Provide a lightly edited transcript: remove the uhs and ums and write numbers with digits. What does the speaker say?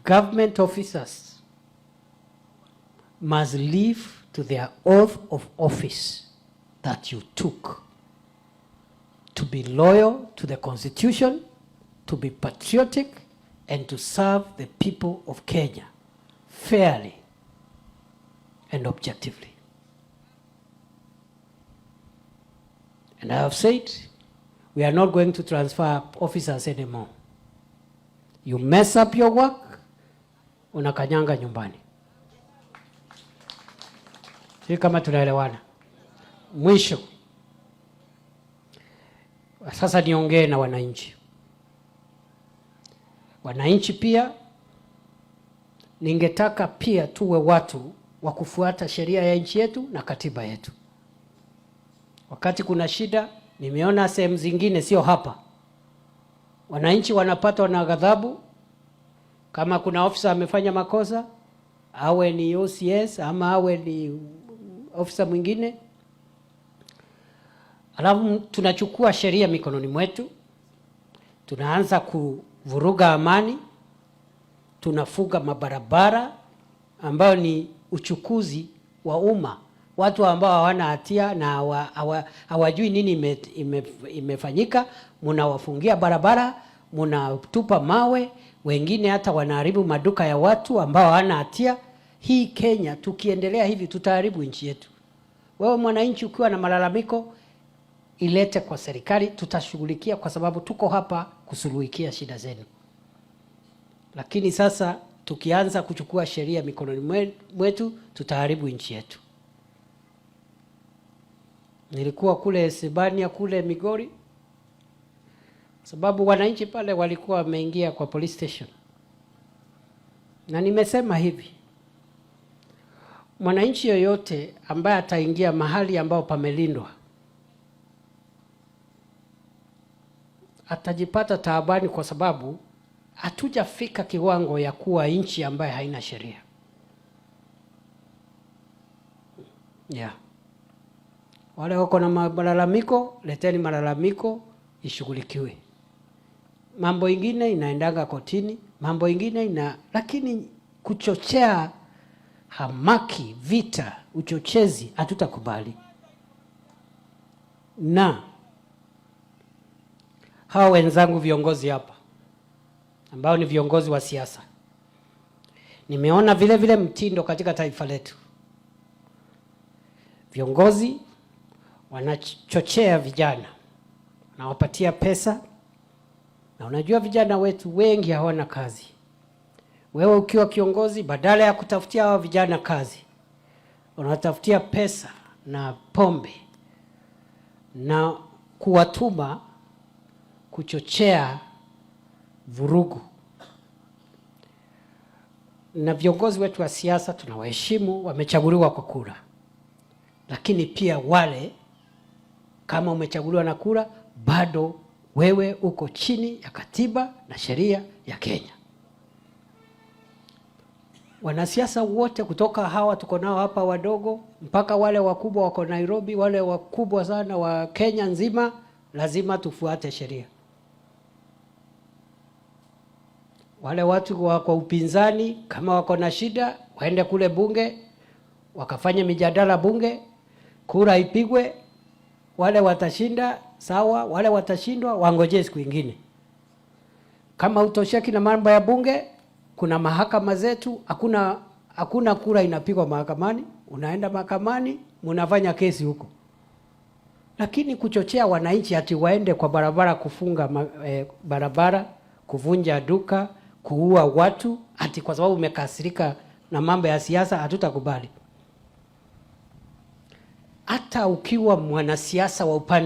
Government officers must live to their oath of office that you took to be loyal to the Constitution, to be patriotic, and to serve the people of Kenya fairly and objectively. And I have said, we are not going to transfer officers anymore. You mess up your work, unakanyanga nyumbani. Sisi kama tunaelewana. Mwisho, sasa niongee na wananchi. Wananchi pia ningetaka pia tuwe watu wa kufuata sheria ya nchi yetu na katiba yetu. Wakati kuna shida, nimeona sehemu zingine, sio hapa, wananchi wanapatwa na ghadhabu kama kuna ofisa amefanya makosa, awe ni OCS ama awe ni ofisa mwingine, alafu tunachukua sheria mikononi mwetu, tunaanza kuvuruga amani, tunafunga mabarabara ambayo ni uchukuzi wa umma, watu ambao hawana hatia na hawajui nini imefanyika, munawafungia barabara, munatupa mawe, wengine hata wanaharibu maduka ya watu ambao hawana hatia. Hii Kenya tukiendelea hivi tutaharibu nchi yetu. Wewe mwananchi ukiwa na malalamiko ilete kwa serikali, tutashughulikia kwa sababu tuko hapa kusuluhikia shida zenu. Lakini sasa tukianza kuchukua sheria mikononi mwetu tutaharibu nchi yetu. Nilikuwa kule Sibania kule Migori, sababu wananchi pale walikuwa wameingia kwa police station, na nimesema hivi, mwananchi yoyote ambaye ataingia mahali ambao pamelindwa atajipata taabani, kwa sababu hatujafika kiwango ya kuwa nchi ambayo haina sheria. Yeah. Wale wako na malalamiko, leteni malalamiko ishughulikiwe. Mambo ingine inaendaga kotini, mambo ingine ina, lakini kuchochea hamaki, vita, uchochezi hatutakubali. Na hawa wenzangu viongozi hapa ambao ni viongozi wa siasa, nimeona vile vile mtindo katika taifa letu, viongozi wanachochea vijana, wanawapatia pesa, na unajua vijana wetu wengi hawana kazi. Wewe ukiwa kiongozi, badala ya kutafutia hawa vijana kazi, unatafutia pesa na pombe na kuwatuma kuchochea vurugu. Na viongozi wetu wa siasa tunawaheshimu, wamechaguliwa kwa kura, lakini pia wale, kama umechaguliwa na kura, bado wewe uko chini ya katiba na sheria ya Kenya. Wanasiasa wote kutoka hawa tuko nao hapa wadogo mpaka wale wakubwa wako Nairobi, wale wakubwa sana wa Kenya nzima, lazima tufuate sheria. Wale watu wako upinzani, kama wako na shida waende kule bunge wakafanye mijadala bunge, kura ipigwe. Wale watashinda sawa, wale watashindwa wangojee siku ingine. Kama utosheki na mambo ya bunge, kuna mahakama zetu. Hakuna kura inapigwa mahakamani, unaenda mahakamani mnafanya kesi huko. Lakini kuchochea wananchi ati waende kwa barabara kufunga barabara, kuvunja duka, kuua watu ati kwa sababu umekasirika na mambo ya siasa, hatutakubali. Hata ukiwa mwanasiasa wa upande